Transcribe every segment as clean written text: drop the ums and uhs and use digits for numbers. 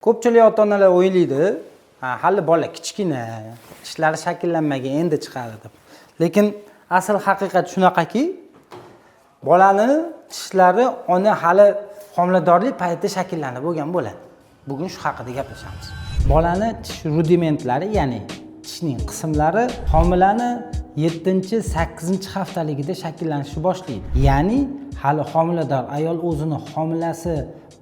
Ko'pchilik ota onalar o'ylaydi, ha, hali bola kichkina, tishlari shakllanmagan, endi chiqadi deb. Lekin asl haqiqat shunaqaki, bolani tishlari ona hali homiladorlik payti shakllanib bo'lgan bo'ladi. Bugun shu haqida gaplashamiz. Bolani tish rudimentlari, ya'ni tishning qismlari homilani 7-8 haftaligida shakllanishni boshlaydi. Ya'ni hali homilador ayol o'zini homilasi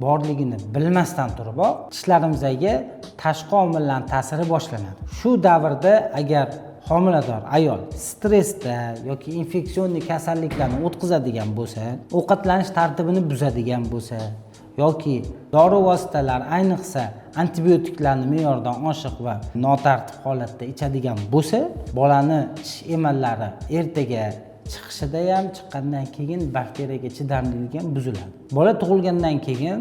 borligini bilmasdan turiboq tishlarimizga tashqi omillarning ta'siri boshlanadi. Shu davrda agar homilador ayol stressda yoki infeksionniy kasalliklarni o'tkazadigan bo'lsa, ovqatlanish tartibini buzadigan bo'lsa yoki dori vositalari, ayniqsa antibiotiklarni me'yordan oshiq va notartib holatda ichadigan bo'lsa, bolani tish emallari ertaga chiqishida ham, chiqqandan keyin bakteriyaga chidamliligi ham buziladi. Bola tug'ilgandan keyin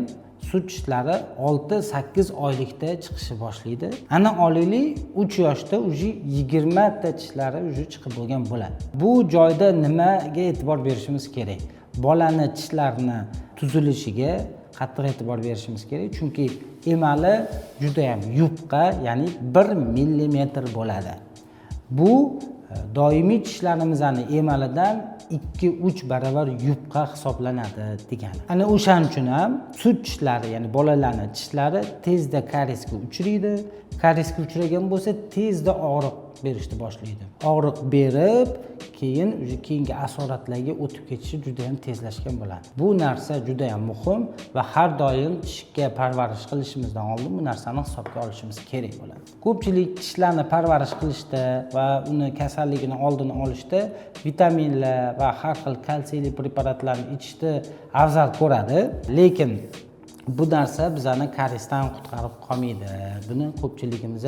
sut tishlari 6-8 oylikda chiqishni boshlaydi. Ana olaylik, 3 yoshda уже 20 ta tishlari уже chiqib bo'lgan bo'ladi. Bu joyda nimaga e'tibor berishimiz kerak? Bolani tishlarini tuzilishiga qattiq e'tibor berishimiz kerak, chunki emali juda ham yupqa, ya'ni 1 millimetr bo'ladi. Bu doimiy tishlarimizni emalidan 2-3 barobar yupqa hisoblanadi degani. Ana o'shaning uchun ham sut tishlari, ya'ni bolalarni tishlari tezda kariesga uchraydi. Kariesga uchragan bo'lsa, tezda og'riq berishni boshlaydi. Og'riq berib, keyin уже keyingi asoratlarga o'tib ketishi juda ham tezlashgan bo'ladi. Bu narsa juda ham muhim va har doim tishga parvarish qilishimizdan oldin bu narsani hisobga olishimiz kerak bo'ladi. Ko'pchilik tishlarni parvarish qilishda va uni kasalligini oldini olishda vitaminlar va har xil kalsiyli preparatlarni ichishni afzal ko'radi, lekin bu narsa bizani kariesdan qutqarib qolmaydi. Buni ko'pchiligimiz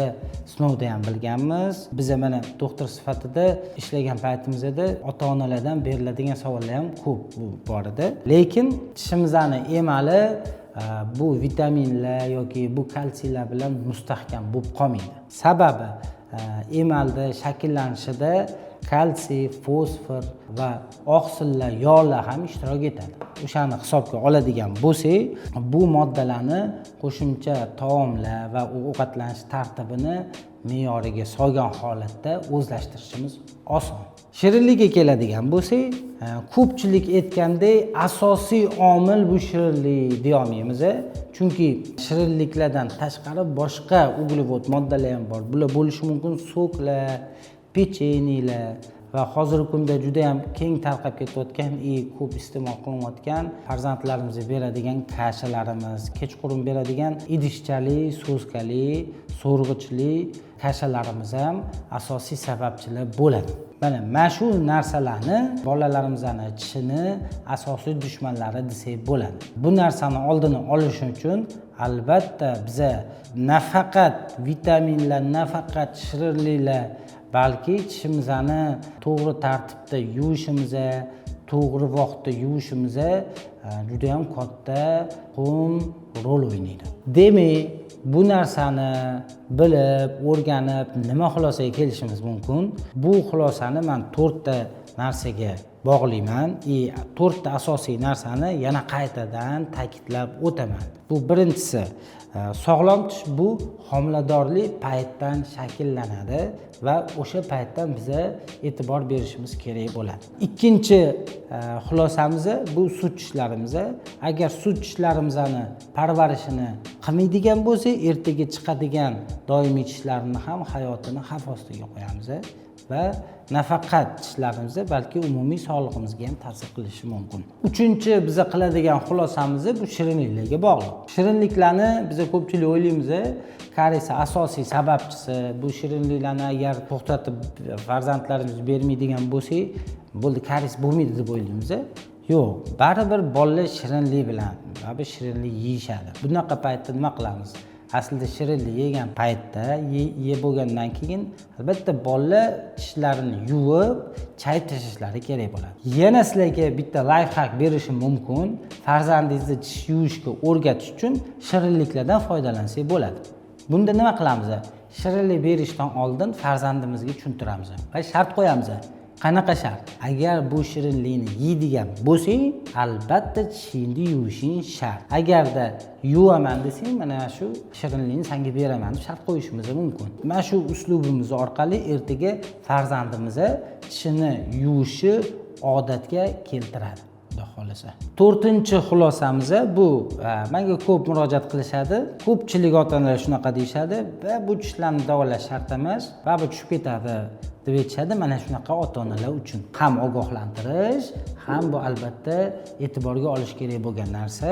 sinovda ham bilganmiz. Biza mana doktor sifatida ishlagan paytimizda ota onalardan beriladigan savollar ham ko'p bu borada. Lekin tishimizni emali bu vitaminlar yoki bu kalsiylar bilan mustahkam bo'lib qolmaydi. Sababi emalda shakllanishida kalsiy, fosfor va oqsillar, yog'lar ham ishtirok etadi. O'shani hisobga oladigan bo'lsak, bu moddalarni qo'shimcha taomlar va ovqatlanish tartibini me'yoriga solgan holatda o'zlashtirishimiz oson. Shirinlikka keladigan bo'lsak, ko'pchilik aytgandek asosiy omil bu shirinlik deyolmaymiz, chunki shirinliklardan tashqari boshqa uglevod moddalar ham bor. Bular bo'lishi mumkin сок lar, pechenyelar va hozirgi kunda juda ham keng tarqab ketayotgan и ko'p iste'mol qilinayotgan farzandlarimizga beradigan каша larimiz, kechqurun beradigan idishchali, соска li, so'rg'ichli каша larimiz ham asosiy sababchilar bo'ladi. Mana shu narsalarni bolalarimizni tishini asosiy dushmanlari desak bo'ladi. Bu narsani oldini olish uchun albatta biza nafaqat vitaminlar, nafaqat shirinliklar, balki tishimizni to'g'ri tartibda yuvishimiz, to'g'ri vaqtda yuvishimiz juda ham katta muhim rol o'ynaydi. Demak, bu narsani bilib, o'rganib, nima xulosaga kelishimiz mumkin? Bu xulosani man to'rtta narsaga bog'layman и to'rtta asosiy narsani yana qaytadan ta'kidlab o'taman. Bu birinchisi, sog'lom tish bu homiladorlik paytdan shakllanadi va o'sha paytdan biza e'tibor berishimiz kerak bo'ladi. Ikkinchi xulosamiz bu sut tishlarimiz. Agar sut tishlarimizni parvarishini qilmaydigan bo'lsak, ertaga chiqadigan doimiy tishlarni ham hayotini xavf ostiga qo'yamiz va nafaqat tishlarimizga, balki umumiy sog'lig'imizga ham ta'sir qilishi mumkin. Uchinchi biza qiladigan xulosamiz bu shirinliklarga bog'liq. Shirinliklarni biza ko'pchilik o'ylaymiz, karies asosiy sababchisi bu shirinliklarni agar to'xtatib, farzandlarimizga bermaydigan bo'lsak, bo'ldi, karies bo'lmaydi deb o'ylaymiz. Yo'q, baribir bolalar shirinlik bilan, baribir shirinlik yeyishadi. Bunaqa paytda nima qilamiz? Aslida shirinlik yegan paytda, yeb bo'lgandan keyin albatta bolalar tishlarini yuvib, chayib tashlashlari kerak bo'ladi. Yana sizlarga bitta лайфхак berishim mumkin. Farzandingizni tish yuvishga o'rgatish uchun shirinliklardan foydalansak bo'ladi. Bunda nima qilamiz? Shirinlik berishdan oldin farzandimizga tushuntiramiz va shart qo'yamiz. Qanaqa shart? Agar bu shirinlikni yeydigan bo'lsang, albatta tishingni yuvishing shart. Agarda yuvaman desang, mana shu shirinlikni senga beraman deb shart qo'yishimiz mumkin. Mana shu uslubimiz orqali ertaga farzandimiz tishini yuvishi odatga keltiradi, Xudo xohlasa. To'rtinchi xulosamiz bu, menga ko'p murojaat qilishadi. Ko'pchilik ota-onalar shunaqa deyishadi: "Va bu tishlarni davolash shart emas, va bu tushib ketadi", deb aytishadi. Mana shunaqa ota-onalar uchun ham ogohlantirish, ham bu albatta e'tiborga olish kerak bo'lgan narsa.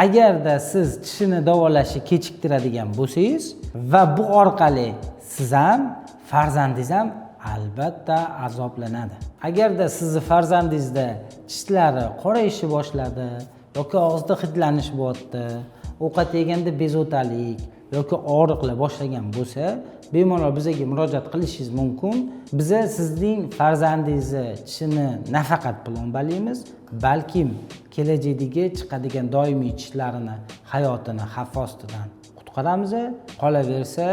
Agarda siz tishini davolashni kechiktiradigan bo'lsangiz va bu orqali siz ham, farzandingiz ham albatta azoblanadi. Agarda sizni farzandingizda tishlari qorayishni boshladi yoki og'izda hidlanish bo'lyapti, ovqat yeganda bezovtalik yoki og'riqlar boshlagan bo'lsa, bemalol bizga murojaat qilishingiz mumkin. Biza sizning farzandingizni tishini nafaqat plombalaymiz, balkim kelajakdagi chiqadigan doimiy tishlarini hayotini xavf ostidan qutqaramiz. Qolaversa,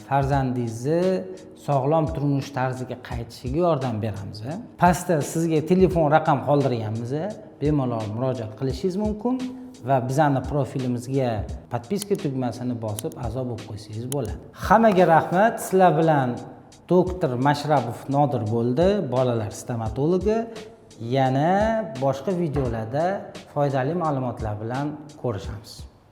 farzandingizni sog'lom turmush tarziga qaytishiga yordam beramiz. Pastda sizga telefon raqam qoldirganmiz, bemalol murojaat qilishingiz mumkin va bizani profilimizga подписка tugmasini bosib, a'zo bo'lib qo'ysangiz bo'ladi. Hammaga rahmat. Sizlar bilan doktor Mashrabov Nodir bo'ldi, bolalar stomatologi. Yana boshqa videolarda foydali ma'lumotlar bilan ko'rishamiz.